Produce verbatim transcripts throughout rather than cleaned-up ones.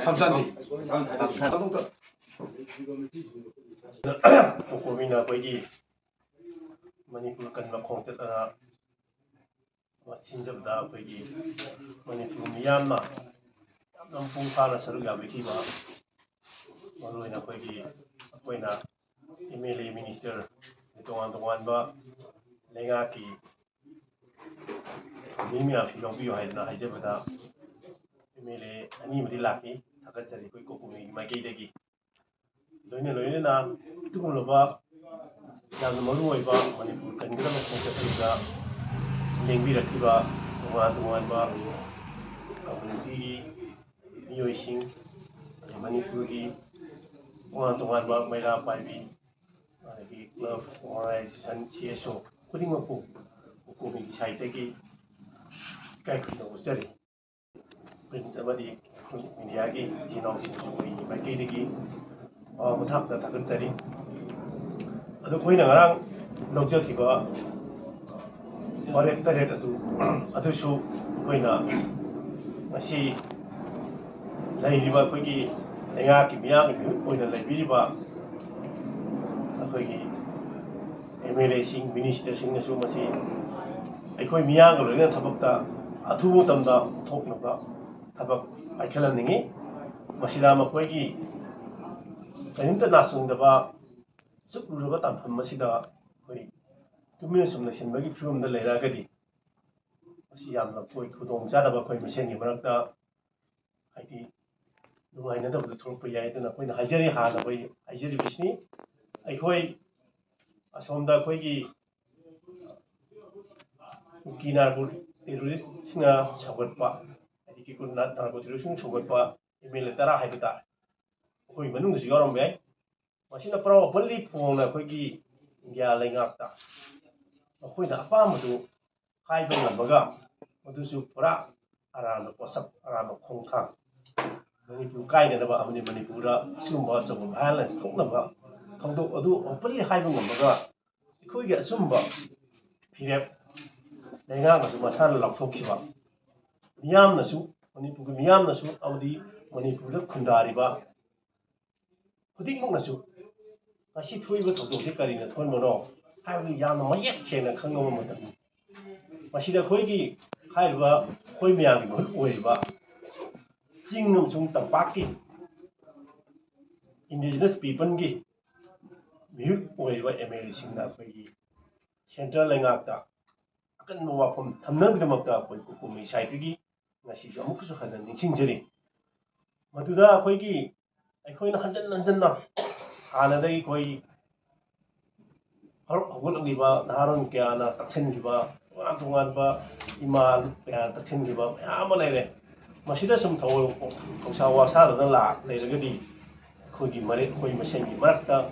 ꯁꯝꯁꯥꯟꯗꯤ ꯀꯣꯀꯣꯃꯤꯅ ꯑꯩꯈꯣꯏꯒꯤ ꯃꯅꯤꯄꯨꯔ ꯀꯟꯕ ꯈꯣꯡꯆꯠ ꯑꯗꯨꯅ ꯁꯤꯟꯖꯕꯗ ꯑꯩꯈꯣꯏꯒꯤ ꯃꯅꯤꯄꯨꯔ ꯃꯤꯌꯥꯝꯅ ꯌꯥꯝꯅ ꯃꯄꯨꯡ ꯐꯥꯅ ꯁꯔꯨꯛ ꯌꯥꯕꯤꯈꯤꯕ, ꯃꯔꯨꯑꯣꯏꯅ ꯑꯩꯈꯣꯏꯒꯤ, ꯑꯩꯈꯣꯏꯅ ꯑꯦꯝ ꯑꯦꯜ ꯑꯦ, ꯃꯤꯅꯤꯁꯇꯔ, ꯇꯣꯉꯥꯟ ꯇꯣꯉꯥꯟꯕ ꯂꯩꯉꯥꯛꯀꯤ ꯃꯤ ꯃꯌꯥꯝꯁꯨ ꯌꯥꯎꯕꯤꯌꯨ ꯍꯥꯏꯗꯅ ꯍꯥꯏꯖꯕꯗ, ꯑꯦꯝ ꯑꯦꯜ ꯑꯦ ꯑꯅꯤ ꯑꯃꯗꯤ ꯂꯥꯛꯈꯤ꯫ ꯊꯥꯒꯠꯆꯔꯤ ꯑꯩꯈꯣꯏ ꯀꯣꯀꯣꯃꯤꯒꯤ ꯃꯥꯏꯀꯩꯗꯒꯤ꯫ ꯂꯣꯏꯅ ꯂꯣꯏꯅꯅ ꯑꯗꯨꯒꯨꯝꯂꯕ ꯌꯥꯝꯅ ꯃꯔꯨ ꯑꯣꯏꯕ ꯃꯅꯤꯄꯨꯔ ꯀꯟꯒꯗꯕ ꯈꯣꯡꯆꯠ ꯑꯗꯨꯗ ꯂꯦꯡꯕꯤꯔꯛꯈꯤꯕ ꯇꯣꯉꯥꯟ ꯇꯣꯉꯥꯟꯕ ꯀꯝꯃꯨꯅꯤꯇꯤꯒꯤ ꯃꯤꯑꯣꯏꯁꯤꯡ, ꯃꯅꯤꯄꯨꯔꯒꯤ ꯇꯣꯉꯥꯟ ꯇꯣꯉꯥꯟꯕ ꯃꯩꯔꯥ ꯄꯥꯏꯕꯤ, ꯑꯗꯒꯤ ꯀ꯭ꯂꯕ, ꯑꯣꯔꯒꯅꯥꯏꯖꯦꯁꯟ, ꯁꯤ ꯑꯦꯁ ꯑꯣ ꯈꯨꯗꯤꯡꯃꯛꯄꯨ ꯀꯣꯀꯣꯃꯤꯒꯤ ꯁꯥꯏꯠꯇꯒꯤ ꯏꯀꯥꯏ ꯈꯨꯝꯅꯕ ꯎꯠꯆꯔꯤ꯫ ꯄ꯭ꯔꯤꯟꯁ ꯑꯃꯗꯤ ꯃꯤꯗꯤꯌꯥꯒꯤ ꯏꯆꯤꯜ ꯏꯅꯥꯎꯁꯤꯡꯁꯨ ꯑꯩꯒꯤ ꯃꯥꯏꯀꯩꯗꯒꯤ ꯑꯋꯥꯡꯕ ꯊꯥꯛꯇ ꯊꯥꯒꯠꯆꯔꯤ꯫ ꯑꯗꯨ ꯑꯩꯈꯣꯏꯅ ꯉꯔꯥꯡ ꯂꯧꯖꯈꯤꯕ ꯋꯥꯔꯦꯞ ꯇꯔꯦꯠ ꯑꯗꯨ, ꯑꯗꯨꯁꯨ ꯑꯩꯈꯣꯏꯅ ꯉꯁꯤ ꯂꯩꯔꯤꯕ ꯑꯩꯈꯣꯏꯒꯤ ꯂꯩꯉꯥꯛꯀꯤ ꯃꯤꯌꯥꯝꯒꯤ ꯃꯤꯍꯨꯠ ꯑꯣꯏꯅ ꯂꯩꯕꯤꯔꯤꯕ ꯑꯩꯈꯣꯏꯒꯤ ꯑꯦꯝ ꯑꯦꯜ ꯑꯦꯁꯤꯡ, ꯃꯤꯅꯤꯁꯇꯔꯁꯤꯡꯅꯁꯨ ꯃꯁꯤ ꯑꯩꯈꯣꯏ ꯃꯤꯌꯥꯝꯒ ꯂꯣꯏꯅꯅ ꯊꯕꯛꯇ ꯑꯊꯨꯕ ꯃꯇꯝꯗ ꯊꯣꯛꯅꯕ ꯊꯕꯛ ꯄꯥꯏꯈꯠꯍꯟꯅꯤꯡꯏ꯫ ꯃꯁꯤꯗ ꯃꯈꯣꯏꯒꯤ ꯀꯔꯤꯝꯇ ꯅꯥꯆꯨꯡꯗꯕ ꯑꯁꯨꯛ ꯂꯨꯔꯕ ꯇꯥꯟꯐꯝ ꯑꯁꯤꯗ ꯑꯩꯈꯣꯏ ꯇꯨꯃꯤꯟꯅ ꯁꯨꯝ ꯂꯩꯁꯤꯟꯕꯒꯤ ꯐꯤꯕꯝꯗ ꯂꯩꯔꯛꯑꯒꯗꯤ, ꯃꯁꯤ ꯌꯥꯝꯅ ꯑꯩꯈꯣꯏ ꯈꯨꯗꯣꯡꯆꯥꯗꯕ ꯑꯩꯈꯣꯏ ꯃꯁꯦꯟꯒꯤ ꯃꯔꯛꯇ, ꯍꯥꯏꯗꯤ, ꯅꯨꯡꯉꯥꯏꯅꯗꯕꯗꯨ ꯊꯣꯛꯂꯛꯄ ꯌꯥꯏ꯫ ꯑꯗꯨꯅ ꯑꯩꯈꯣꯏꯅ ꯍꯥꯏꯖꯔꯤ, ꯍꯥꯟꯅ ꯑꯩꯈꯣꯏ ꯍꯥꯏꯖꯔꯤꯕꯁꯤꯅꯤ꯫ ꯑꯩꯈꯣꯏ ꯑꯁꯣꯝꯗ ꯑꯩꯈꯣꯏꯒꯤ ꯀꯨꯀꯤ ꯅꯥꯔꯀꯣ ꯇꯦꯔꯣꯔꯤꯁꯁꯤꯡꯅ ꯁꯧꯒꯠꯄ, ꯍꯥꯏꯗꯤ ꯀꯨꯀꯤ ꯅꯥꯔꯀꯣ ꯇꯦꯔꯣꯔꯤꯁꯁꯤꯡꯅ ꯁꯧꯒꯠꯄ ꯑꯦꯝ ꯑꯦꯜ ꯑꯦ ꯇꯔꯥ ꯍꯥꯏꯕ ꯇꯥꯔꯦ, ꯑꯩꯈꯣꯏ ꯃꯅꯨꯡꯗꯁꯨ ꯌꯥꯎꯔꯝꯕ ꯌꯥꯏ꯫ ꯃꯁꯤꯅ ꯄꯨꯔꯥ ꯑꯣꯄꯟꯂꯤ ꯐꯣꯡꯅ ꯑꯩꯈꯣꯏꯒꯤ ꯏꯟꯗꯤꯌꯥ ꯂꯩꯉꯥꯛꯇ ꯃꯈꯣꯏꯅ ꯑꯄꯥꯝꯕꯗꯨ ꯍꯥꯏꯕ ꯉꯝꯃꯒ, ꯃꯗꯨꯁꯨ ꯄꯨꯔꯥ ꯑꯔꯥꯟꯕ ꯄꯣꯠꯁꯛ, ꯑꯔꯥꯟꯕ ꯈꯣꯡꯊꯥꯡ꯫ ꯃꯅꯤꯄꯨꯔ ꯀꯥꯏꯅꯅꯕ ꯑꯃꯗꯤ ꯃꯅꯤꯄꯨꯔꯗ ꯑꯁꯤꯒꯨꯝꯕ ꯑꯆꯧꯕ violence ꯊꯣꯛꯅꯕ ꯊꯧꯗꯣꯛ ꯑꯗꯨ openly ꯍꯥꯏꯕ ꯉꯝꯃꯒ, ꯑꯩꯈꯣꯏꯒꯤ ꯑꯆꯨꯝꯕ ꯐꯤꯔꯦꯞ ꯂꯩꯉꯥꯛꯅꯁꯨ ꯃꯁꯥꯅ ꯂꯥꯎꯊꯣꯛꯈꯤꯕ, ꯃꯤꯌꯥꯝꯅꯁꯨ, ꯃꯅꯤꯄꯨꯔꯒꯤ ꯃꯤꯌꯥꯝꯅꯁꯨ ꯑꯃꯗꯤ ꯃꯅꯤꯄꯨꯔꯗ ꯈꯨꯟꯗꯥꯔꯤꯕ ꯈꯨꯗꯤꯡꯃꯛꯅꯁꯨ ꯉꯁꯤ ꯊꯣꯛꯏꯕ ꯊꯧꯗꯣꯛꯁꯦ ꯀꯔꯤꯅ ꯊꯣꯛꯍꯟꯕꯅꯣ ꯍꯥꯏꯕꯗꯨ ꯌꯥꯝꯅ ꯃꯌꯦꯛ ꯁꯦꯡꯅ ꯈꯪꯂꯕ ꯃꯇꯝꯅꯤ꯫ ꯃꯁꯤꯗ ꯑꯩꯈꯣꯏꯒꯤ ꯍꯥꯏꯔꯤꯕ ꯑꯩꯈꯣꯏ ꯃꯌꯥꯝꯒꯤ ꯃꯍꯨꯠ ꯑꯣꯏꯔꯤꯕ ꯆꯤꯡ ꯑꯃꯁꯨꯡ ꯇꯝꯄꯥꯛꯀꯤ indigenous peopleꯒꯤ ꯃꯤꯍꯨꯠ ꯑꯣꯏꯔꯤꯕ MLAꯁꯤꯡꯅ ꯑꯩꯈꯣꯏꯒꯤ central ꯂꯩꯉꯥꯛꯇ ꯑꯀꯟꯕ ꯋꯥꯐꯝ ꯊꯝꯅꯕꯒꯤꯗꯃꯛꯇ ꯑꯩꯈꯣꯏ ꯀꯣꯀꯣꯃꯤ sideꯇꯒꯤ ꯉꯁꯤꯁꯨ ꯑꯃꯨꯛꯀꯁꯨ ꯍꯟꯅ ꯅꯤꯡꯁꯤꯡꯖꯔꯤ꯫ ꯃꯗꯨꯗ ꯑꯩꯈꯣꯏꯒꯤ, ꯑꯩꯈꯣꯏꯅ ꯍꯟꯖꯟ ꯍꯟꯖꯟꯅ ꯍꯥꯟꯅꯗꯒꯤ ꯑꯩꯈꯣꯏ ꯍꯧꯔꯛ ꯍꯧꯒꯠꯂꯛꯂꯤꯕ ꯅꯍꯥꯔꯣꯜ ꯀꯌꯥꯅ ꯇꯛꯁꯤꯟꯈꯤꯕ, ꯇꯣꯉꯥꯟ ꯇꯣꯉꯥꯟꯕ ꯏꯃꯥ ꯀꯌꯥꯅ ꯇꯛꯁꯤꯟꯈꯤꯕ ꯃꯌꯥꯝ ꯑꯃ ꯂꯩꯔꯦ꯫ ꯃꯁꯤꯗ ꯁꯨꯝ ꯊꯧ-, ꯊꯧꯁꯥ ꯋꯥꯁꯥꯗꯅ ꯂꯥꯛ ꯂꯩꯔꯒꯗꯤ ꯑꯩꯈꯣꯏꯒꯤ ꯃꯔꯦ-, ꯑꯩꯈꯣꯏ ꯃꯁꯦꯟꯒꯤ ꯃꯔꯛꯇ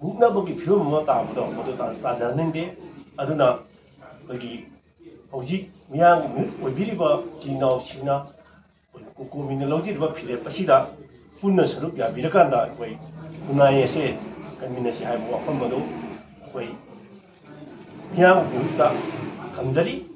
ꯃꯨꯛꯅꯕꯒꯤ ꯐꯤꯕꯝ ꯑꯃ ꯇꯥꯕꯗꯣ ꯃꯗꯨ ꯇꯥ-, ꯇꯥꯖꯍꯟꯅꯤꯡꯗꯦ꯫ ꯑꯗꯨꯅ ꯑꯩꯈꯣꯏꯒꯤ ꯍꯧꯖꯤꯛ ꯃꯤꯌꯥꯝꯒꯤ ꯃꯤꯍꯨꯠ ꯑꯣꯏꯕꯤꯔꯤꯕ ꯏꯆꯤꯜ ꯏꯅꯥꯎꯁꯤꯡꯅ ꯑꯩꯈꯣꯏ ꯀꯣꯀꯣꯃꯤꯅ ꯂꯧꯖꯔꯤꯕ ꯐꯤꯔꯦꯞ ꯑꯁꯤꯗ ꯄꯨꯟꯅ ꯁꯔꯨꯛ ꯌꯥꯕꯤꯔꯀꯥꯟꯗ ꯑꯩꯈꯣꯏ ꯈꯨꯟꯅꯥꯏ ꯑꯁꯦ ꯀꯟꯃꯤꯟꯅꯁꯤ ꯍꯥꯏꯕ ꯋꯥꯐꯝ ꯑꯗꯨ ꯑꯩꯈꯣꯏ ꯃꯤꯌꯥꯝꯒꯤ ꯃꯤꯍꯨꯠꯇ ꯊꯝꯖꯔꯤ꯫